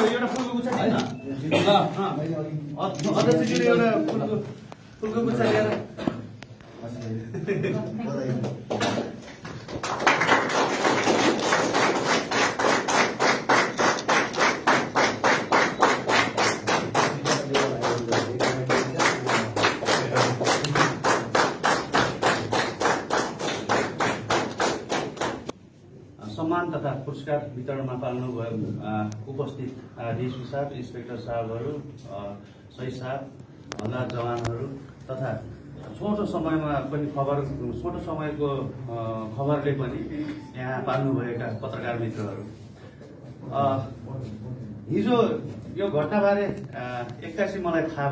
एउटा फुलको गुच्छा अध्यक्षजीले एउटा फुलको गुच्छा ल्याएर सम्मान तथा पुरस्कार वितरणमा पाल्नुभयो उपस्थित डीएसपी साहब, इन्सपेक्टर साहबहरू, सही साहब, हवलदार जवानहरू तथा छोटो समयमा पनि छोटो समयको खबरले पनि यहाँ पाल्नुभएका पत्रकार मित्रहरू, हिजो यो घटनाबारे एक्कासी मलाई थाहा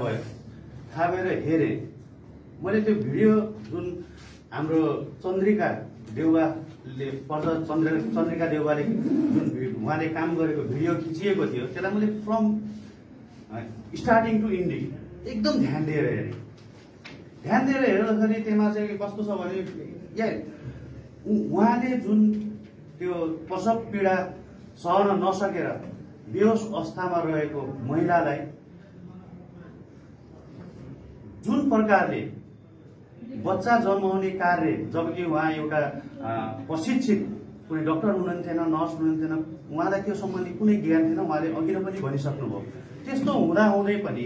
भएर हेरे मैले त्यो भिडियो जुन हाम्रो चन्द्रिका देउवाले चन्द्रिका देउवाले जुन उहाँले काम गरेको भिडियो खिचिएको थियो त्यसलाई मैले फ्रम स्टार्टिङ टु इन्डिङ एकदम ध्यान दिएर हेर्दाखेरि त्यसमा चाहिँ कस्तो छ भने उहाँले जुन त्यो प्रसव पीडा सहन नसकेर बेहोस अवस्थामा रहेको महिलालाई जुन प्रकारले बच्चा जन्माउने कार्य, जबकि उहाँ एउटा प्रशिक्षित कुनै डाक्टर हुनुहुन्थेन, नर्स हुनुहुन्थेन, उहाँलाई त्यो सम्बन्धी कुनै ज्ञान थिएन, उहाँले अघि नै पनि भनिसक्नुभयो। त्यस्तो हुँदाहुँदै पनि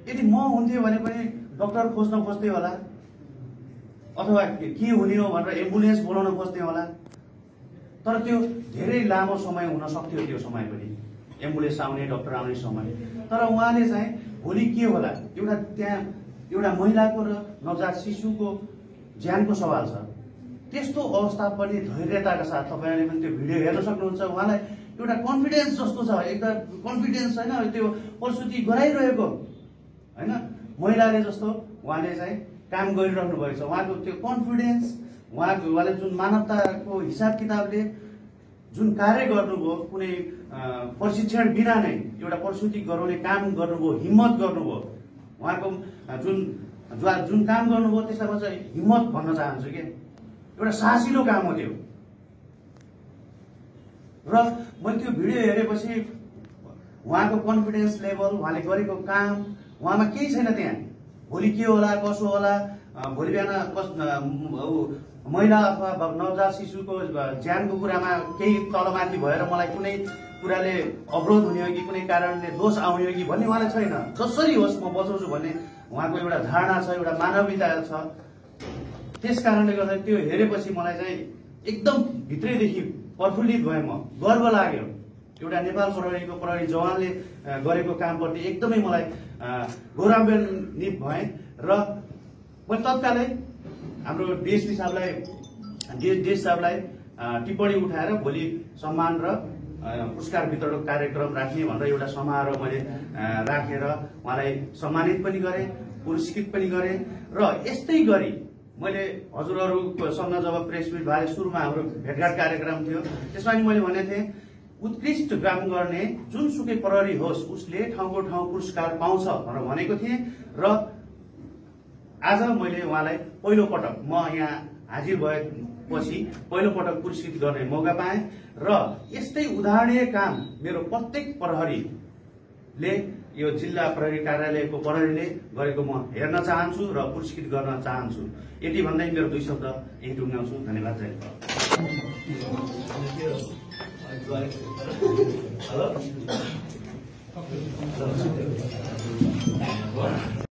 यदि म हुन्थ्यो भने पनि डाक्टर खोज्न खोज्दै होला अथवा के हुने हो भनेर एम्बुलेन्स बोलाउन खोज्दै होला, तर त्यो धेरै लामो समय हुन सक्थ्यो। त्यो समय पनि एम्बुलेन्स आउने, डाक्टर आउने समय। तर उहाँले चाहिँ भोलि के होला, एउटा महिलाको र नवजात शिशुको ज्यानको सवाल छ। त्यस्तो अवस्था पनि धैर्यताका साथ तपाईहरुले पनि त्यो भिडियो हेर्न सक्नुहुन्छ। उहाँलाई एउटा कन्फिडेन्स जस्तो छ, एकदम कन्फिडेन्स छैन त्यो प्रसुति गराइरहेको हैन महिलाले जस्तो उहाँले चाहिँ काम गरिरहनु भएको छ। उहाँको त्यो कन्फिडेन्स, उहाँले जुन मानवताको हिसाब किताबले जुन कार्य गर्नुभयो, कुनै प्रशिक्षण बिना नै एउटा प्रसुति गराउने काम गर्नुभयो, हिम्मत गर्नुभयो। उहाँको जुन काम गर्नुभयो त्यसलाई म चाहिँ हिम्मत भन्न चाहन्छु के एउटा साहसिलो काम हो त्यो। र मैले त्यो भिडियो हेरेपछि उहाँको कन्फिडेन्स लेभल, उहाँले गरेको काम, उहाँमा केही छैन त्यहाँ। भोलि के होला, कसो होला, भोलि बिहान महिला अथवा नवजात शिशुको ज्यानको कुरामा केही तलमाथि भएर मलाई कुनै कुराले अवरोध हुने हो कि कुनै कारणले दोष आउने हो कि भन्ने उहाँलाई छैन। जसरी होस् म बचाउँछु भन्ने उहाँको एउटा धारणा छ, एउटा मानवीयता छ। त्यस कारणले गर्दा त्यो हेरेपछि मलाई चाहिँ एकदम भित्रैदेखि प्रफुल्लित भएँ, म गर्व लाग्यो। एउटा नेपाल प्रहरीको प्रहरी जवानले गरेको कामप्रति एकदमै मलाई गौरवान्वित भएँ। र मैले तत्कालै हाम्रो डीएसपी साहबलाई टिप्पणी उठाएर भोलि सम्मान र पुरस्कार वितरण कार्यक्रम राख्ने भनेर एउटा समारोह मैले राखेर उहाँलाई सम्मानित पनि गरेँ, पुरस्कृत पनि गरेँ। र यस्तै गरी मैले हजुरहरूसँग जब प्रेस मिट भए सुरुमा हाम्रो भेटघाट कार्यक्रम थियो त्यसमा पनि मैले भनेको थिएँ उत्कृष्ट काम गर्ने जुनसुकै प्रहरी होस् उसले ठाउँको ठाउँ पुरस्कार पाउँछ भनेर भनेको थिएँ। र आज मैले उहाँलाई पहिलो पटक म यहाँ हाजिर भएपछि पहिलो पटक पुरस्कृत गर्ने मौका पाएँ। र यस्तै उदाहरणीय काम मेरो प्रत्येक प्रहरीले, यो जिल्ला प्रहरी कार्यालयको प्रहरीले गरेको म हेर्न चाहन्छु र पुरस्कृत गर्न चाहन्छु। यति भन्दै मेरो दुई शब्द यही टुङ्ग्याउँछु। धन्यवाद। जय